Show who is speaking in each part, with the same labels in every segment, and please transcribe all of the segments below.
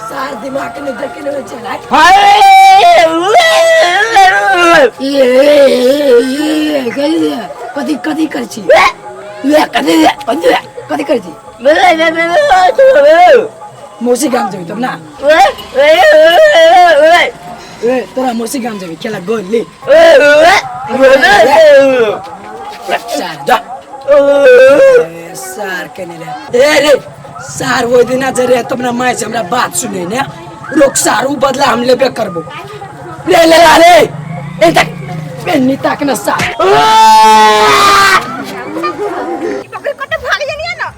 Speaker 1: सार दिमाग में देखे ने चला कथी कथी कर छी कथी कथी कथी कर छी मौसी गाम जेबी तब ना ए तोरा मौसी गाम जेबी खेला गोली सार जा ए, सार के नहीं रे ए रे सार ओहि दिना जे रे तब ना माय से हमरा बात सुने ने रोक सार उ बदला हम लेबे करबो रे ले ला रे ए तक पेन्नी ताक ना सार
Speaker 2: बकरी कते भाग जानिए ना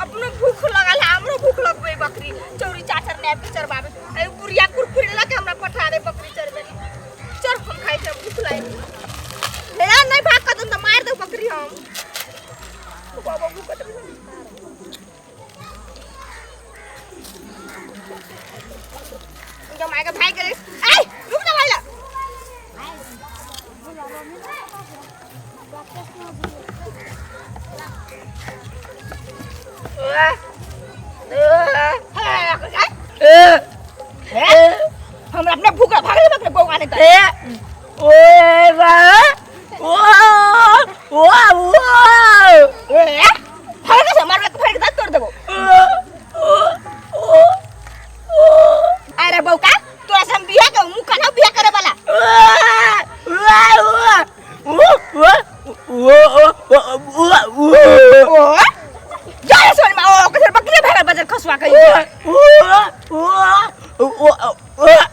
Speaker 2: अपनो भूख लगल है हमरो भूख लगबे बकरी चौरी चाचर ने आबि के चरबाबे ए बुढ़िया कुरकुरे ला के हमरा पठा दे बकरी चरबे चर हम खाइ छै भूख लागि ले नहीं भाग कर तुम तो मार दो बकरी हम बाबा भूख कते जब आएगा भाई करे ए रुक ना भाई ला हमरा अपना भूख भागल बकरे बौआ नहीं त ए भागल से मारबे के फेंक दांत तोड़ देबो अरे बौका तोरा से हम बियाह के मुंह काना बियाह करे वाला ओ जा रे सोनी मा ओ कथर बकरी भागल बाजार खसवा के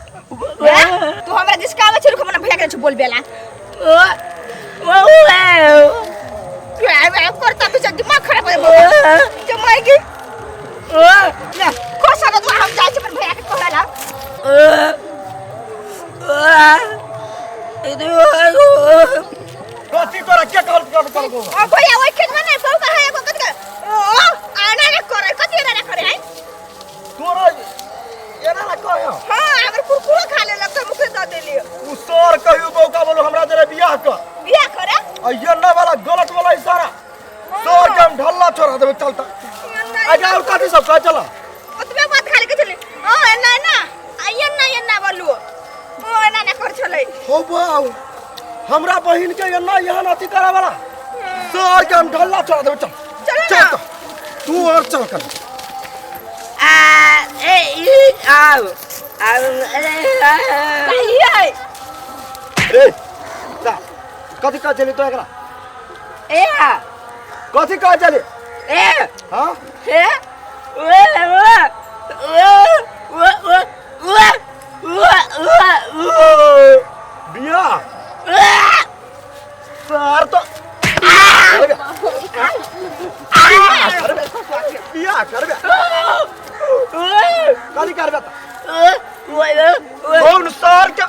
Speaker 2: तू हमरा दिस का आवे छै हमरा भैया के बोल बेला करता पीछे दिमाग खराब हो जमाएगी ले खोसा दो हम जाइ छी अपन भैया के कहला
Speaker 3: कथी तोरा के कहल कर कर
Speaker 2: ओ भैया ओइ खेत में नहीं बहु है एगो कथी के ओ आना ना करे कथी एना ना करे हैं
Speaker 3: तोरा एना ना कह
Speaker 2: हां हमर कुरकुरो खा लेलक त मुखे द देलियो
Speaker 3: उ सर कहियो बौका बोलो हमरा जरे बियाह कर
Speaker 2: बियाह करे
Speaker 3: आ ये ना वाला गलत वाला इशारा सर के हम ढल्ला छोड़ा देबे चलता आगे और कथी सब कह चला
Speaker 2: ओतबे बात खाली के चले ओ एना एना आ एना एना बोलू ओ एना ना कर छलै
Speaker 3: हो बाऊ हमरा बहिन के एना यहाँ अथी करे वाला सर के हम ढल्ला छोड़ा देबे चल
Speaker 2: चलो
Speaker 3: चल
Speaker 2: ना।
Speaker 3: तो। तू और चल कर
Speaker 2: सही है
Speaker 3: ए जा कथी कह चली तो एकरा कथी कह चली हाँ बियाह सर तो बियाह करबे कथी करबे त कौन सर के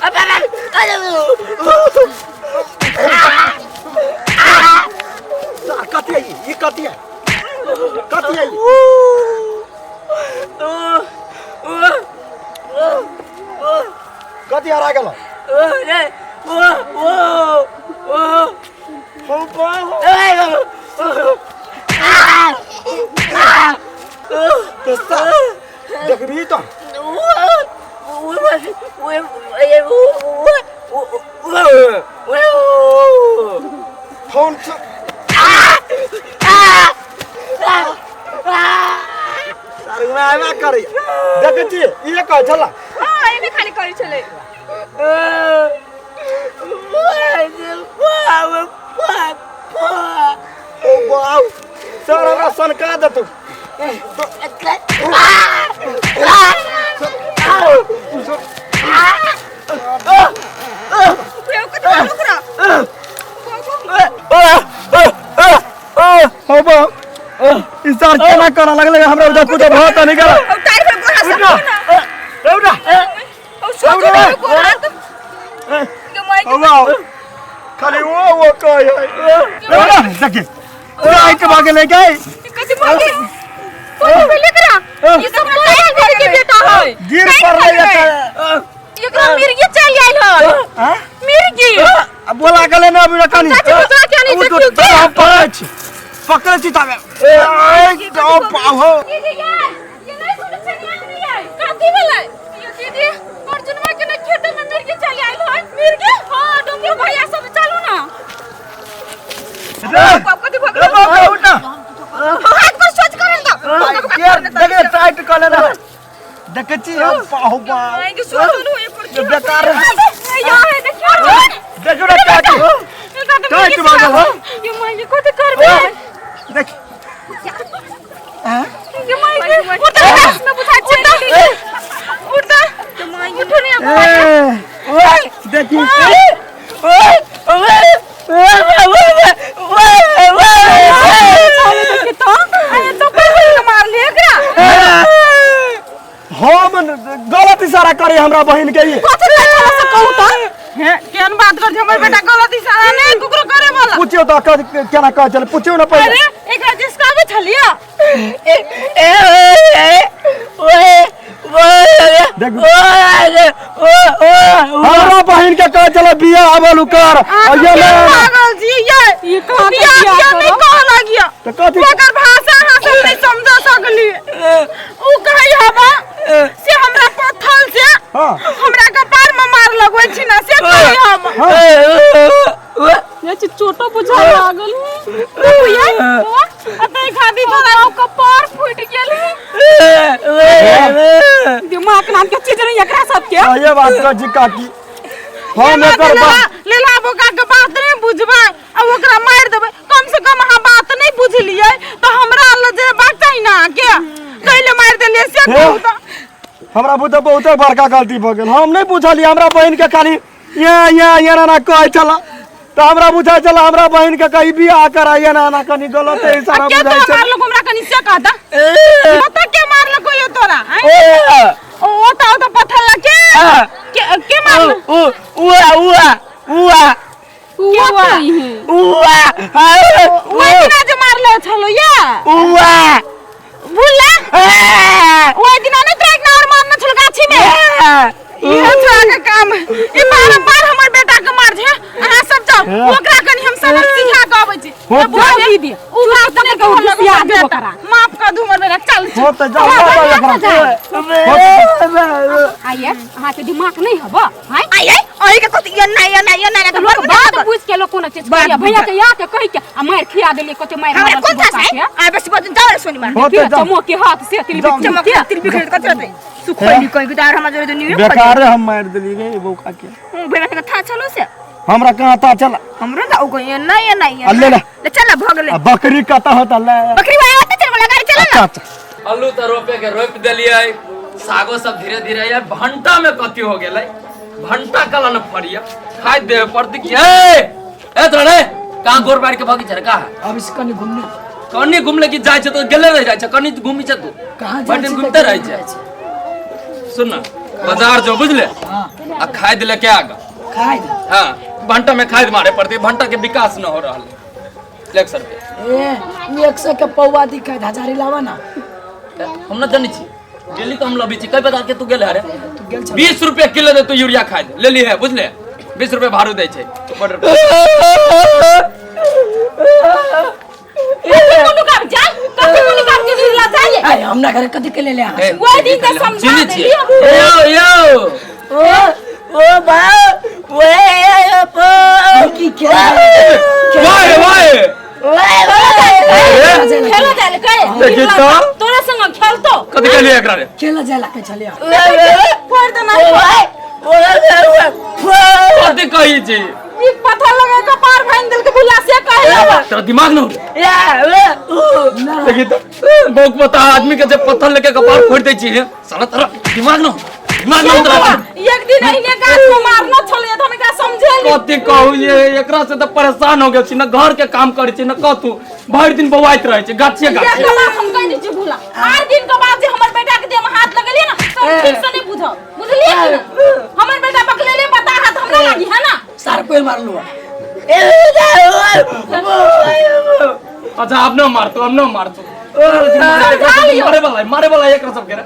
Speaker 3: सर कथी है ई? ई कथी है कथी है ई? कथी हरा गेल हो बाहो तो सर देखबी तो फोन से सर मैं करै देखै छी ई कहै छला
Speaker 2: हां एने खाली करै छलै
Speaker 3: ओ बाउ सर हमरा सनका देतौ
Speaker 2: उपयोग कथी रुक रहा
Speaker 3: हो बाउ ई सर केना करऽ लगलै हमरा उधर कुछ बहुत नहीं करा
Speaker 2: और टायर पर गोरा
Speaker 3: उठ ना
Speaker 2: सब
Speaker 3: उठ ना
Speaker 2: और सोचो
Speaker 3: उठ ना।
Speaker 2: गोरा तो जमाई
Speaker 3: हो बाउ खाली वो कहै है ना देखी राइट भागे ले गए
Speaker 2: कथी मांगे कोन भेल एकरा ई सब टायर घर के बेटा है
Speaker 3: गिर पड़लै
Speaker 2: एकरा मिर्गी चल आयल है
Speaker 3: हां
Speaker 2: मिर्गी
Speaker 3: अब बोला गेलै ना अभी रखनी
Speaker 2: चाची बुझा के नहीं
Speaker 3: उठ उठ हम पकड़ै छी, पकड़ै छी ताबे। ए जाओ पाहो।
Speaker 2: दीदी यार, ये नहीं सुनै छै नी आदमी यार। कथी भेलै? ये दीदी, अर्जुनवा के ने खेते में मिर्गी चलि आयल है। मिर्गी? हां, डोंगरो भैया सब चलू ना।
Speaker 3: रे
Speaker 2: कथी भऽ
Speaker 3: रे
Speaker 2: गेलै?
Speaker 3: बाप रे, उठ ना।
Speaker 2: हाथ पर सोच करल दो।
Speaker 3: यार देखे टाइट कऽ लेना, देखै छी हम पाहो बाप।
Speaker 2: के सोचू नु एक
Speaker 3: ये बेकार है।
Speaker 2: यार देखियो अर्जुन।
Speaker 3: देखियो ना टाइट टाइट भऽ गेल हौ।
Speaker 2: ये माय कथी करबै?
Speaker 3: देख।
Speaker 2: ये माय के उठ घास में बुझा छै। उठ उठो ने।
Speaker 3: ए ओए देखी।
Speaker 1: ओए ओए ओए ओए ओए ओए।
Speaker 2: देखी तो अरे तो कोई मार लिए एकरा।
Speaker 3: हम गलत इशारा करे हमरा बहिन के ये।
Speaker 2: कथी ले छला से कहू तो हे केहन बात कर हमर बेटा गलत इशारा नहीं कुकरो करे वाला।
Speaker 3: पूछियो तो केना कह चल, पूछियो ना पहिले।
Speaker 2: अरे एकरा जिसकावे छलिया।
Speaker 1: ए ए ओए ओए
Speaker 3: देख।
Speaker 1: ओए ओ ओ।
Speaker 3: हमरा बहिन के कह चल बियाह आबल कर आ ये ले।
Speaker 2: पागल जी, ये कहां बियाह बियाह नहीं कह लागिया।
Speaker 3: तो कथी?
Speaker 2: ओकर भाषा अहाँ सब नहीं समझ सकली। उ कहै हवा से हमरा पत्थर से
Speaker 3: हाँ।
Speaker 2: हमरा कपार में मार लगबै छी ना से कहै हम।
Speaker 3: हाँ।
Speaker 2: ये चोटो बुझा लागल भैया। अतै खादी तोरा कपार फूट गेल। दिमाग नाम के चीज नहीं एकरा सब के।
Speaker 3: हाँ, ये बात कह जी काकी, हम एकर बात
Speaker 2: लेला बोका के बात नहीं बुझबै आ ओकरा मारि देबै। कम से कम अहाँ बात नहीं बुझलियै तऽ हमरा लग जे बात चाही ना के कैले मारि देलियै से कहू तऽ।
Speaker 3: हमरा बुझे बहुते बड़का गलती भऽ गेल। हम नहीं बुझलियै, हमरा बहिन के खाली ये ये ये ना कहै छला तऽ हमरा बुझाइ छला हमरा बहिन के कही बियाह करा ये ना ना कनी गलत इशारा
Speaker 2: आ के
Speaker 3: बुझाइ
Speaker 2: तोरा
Speaker 3: छल।
Speaker 2: मारलक हमरा कनी से कह दा। बता के मारलक यो तोरा? आँय?
Speaker 1: ए
Speaker 2: ओ ओता ओता पत्थर लगे के के मारलक?
Speaker 1: उ उआ उआ उआ
Speaker 2: के हुआ?
Speaker 1: उआ
Speaker 2: ओहि दिना जे मारले छलो या
Speaker 1: उआ
Speaker 2: भूलला ओहि दिना नहीं तोरा एक और मारने छलो गाछी में। इहे छोड़ा के काम है। ई बारम्बार हमर बेटा के मार छै। अहाँ सब जाओ ओकरा कनी हम सबक सिखा के अबै छी।
Speaker 3: हो
Speaker 2: ए, बुआ दीदी उ बात नहीं कहू लग बेटा माफ कर दू हमर बेटा चल।
Speaker 3: हो तऽ जाओ जाओ एकरा।
Speaker 4: आइए अहाँके दिमाग नहीं हब हाय।
Speaker 2: आइ ओहि के कथि ये ना ये ना ये ना
Speaker 4: तो लोग बात पूछ के लोग कोनो चीज
Speaker 2: बात
Speaker 4: करिया भैया के या के कहि के आ मार खिया देलिए कते मार
Speaker 2: हमरा
Speaker 4: मारल
Speaker 2: कोन
Speaker 4: छै
Speaker 2: था
Speaker 4: बौका
Speaker 2: से
Speaker 4: के।
Speaker 2: आ बस बस जाओ रे सोनी मार।
Speaker 3: हो तऽ जाओ।
Speaker 4: चमो के हाथ से तिल
Speaker 3: जाओ।
Speaker 4: बिखरी
Speaker 2: चमक
Speaker 4: के।
Speaker 2: तिल बिखर कथि रहतै सुखैली कहि के दार हमरा जोरे तो न्यू
Speaker 3: बेकार हम मारि देलियै गे बौका के।
Speaker 2: बेटा के था चलो से
Speaker 3: हमरा कहाँ था चला।
Speaker 2: हमरो त ओ ये ना ये ना ये
Speaker 3: आ ले ले।
Speaker 2: ले चल भ गेलै।
Speaker 3: आ बकरी कतऽ होता ले।
Speaker 2: बकरी वाला आते चल वाला गाड़ी चला
Speaker 3: अच्छा
Speaker 2: ना।
Speaker 3: अच्छा।
Speaker 5: आलू तो रोपे के रोप देलियै, सागो सब धीरे धीरे यार भंटा में कथी हो गेलै, भंटा कला न फरिया खाइ देवे पड़ती कि ए ए तोरा रे कहाँ गोर बाड़ के भगी छै रे कहाँ?
Speaker 1: अब इस कनी घूमने
Speaker 5: कनी घूमले कि जाइ छै तो गेले रह जाइ छै, कनी घूमी छै तू
Speaker 1: कहाँ
Speaker 5: भरि
Speaker 1: जाइ
Speaker 5: दिन
Speaker 1: छै
Speaker 5: घूमते
Speaker 1: तऽ
Speaker 5: रहै
Speaker 1: जाइ
Speaker 5: छै। सुन ना बाजार जो बुझले आ खाइ देले के आगा
Speaker 1: खाइ दे।
Speaker 5: हाँ भंटा में खाद मारे पड़ती, भंटा के विकास न हो रहल है। एक सौ रुपया।
Speaker 1: ए 100 के पौवा दिखाई हजारी लावा ना।
Speaker 5: हम न जानी छी डेली तो हम लबी छी कई बाजार के तू गेल रे।
Speaker 1: तू गेल छल।
Speaker 5: 20 रुपया किलो दे तू यूरिया खाद ले ली है बुझले, 20 रुपया भाड़ू दै छै। बड़
Speaker 2: कोनो काम जा कथि कोनो काम के ला जाइए।
Speaker 1: अरे हमरा घरे कथी के ले ले अहाँ?
Speaker 5: ए,
Speaker 2: ओहि दिन तऽ समझा
Speaker 5: चिन्है छियै।
Speaker 2: देलियै।
Speaker 5: यो यो
Speaker 1: ओ ओ बा ओए पो की के
Speaker 5: वाह वाह
Speaker 2: खेलो जाए कहे
Speaker 5: देखी तो।
Speaker 2: तोरा संग खेलतो
Speaker 5: कथी कहलियै एकरा रे?
Speaker 1: खेला जाए ला के छलिया।
Speaker 2: फोड़ देना।
Speaker 5: कथी कहै छी?
Speaker 2: ई पत्थर लगा के पार भांग देल के भुला से कहे लबा।
Speaker 5: तोरा दिमाग न हो देखी तो बौक बता आदमी के जब पत्थर लेके कपार फोड़ दै छी साला तोरा दिमाग न हो, दिमाग न हो तोरा।
Speaker 2: एक दिन अहिने गाछ को मारना छलिए त हम एकरा समझेली।
Speaker 5: कथी कहू ये एकरा से तऽ परेशान हो गेल छी न घर के काम करै छी न कथू, भरि दिन बौआइत रहै छी गाछे
Speaker 2: एक
Speaker 5: गाछे।
Speaker 2: बात हम कहि दै छी भुला 8 दिन के बाद जे हमर बेटा के देह में हाथ लगलिए ना सब ठीक से नहीं बुझब बुझलिए कि ना? हमर बेटा पकड़ले बता हाथ हमरा लागी है ना।
Speaker 1: सार कोई मारलू।
Speaker 5: अच्छा अब न मारतो, अब न मारतो।
Speaker 2: समझा लियो।
Speaker 5: मारे वाला मारे वाला एकरा सब के रे।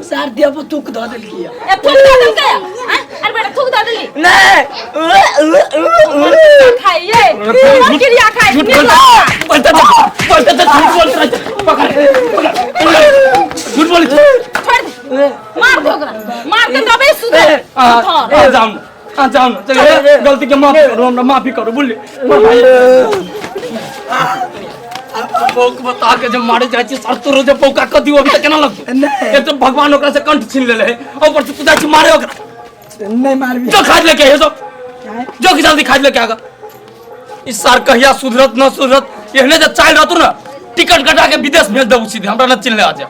Speaker 1: सार देबो थूक धऽ देलकी
Speaker 2: ए थूक दऽ देलकै हैं? अरे बेटा थूक दऽ देली
Speaker 1: नहीं
Speaker 2: खाइए क्रिया खाइ
Speaker 5: झूठ बोलता बोलता बोलता झूठ बोलता रहता पकड़ पकड़ झूठ बोल
Speaker 2: छोड़ दे मार दे ओकरा मार के तबे सुधर
Speaker 5: आ जाओ ना आ जाओ ना चलिए गलती के माफ करो हमरा माफी करो बोलिए पौक बता के जब मारे जाइ छी सर तोरो जे पौका क दियो अभी तक केना लगतो
Speaker 1: नहीं।
Speaker 5: एक तो भगवान ओकरा से कंठ छीन लेले है ऊपर से तू जाइ छी मारे ओकरा
Speaker 1: नहीं मारबी
Speaker 5: जो खाद लेके आइयो जो जो कि जल्दी खाद लेके आगा इस सार कहिया सुधरत न सुधरत एहने जे चाल रहतु ना टिकट कटा के विदेश भेज देबू सीधे हमरा न चिन्हले आ जा।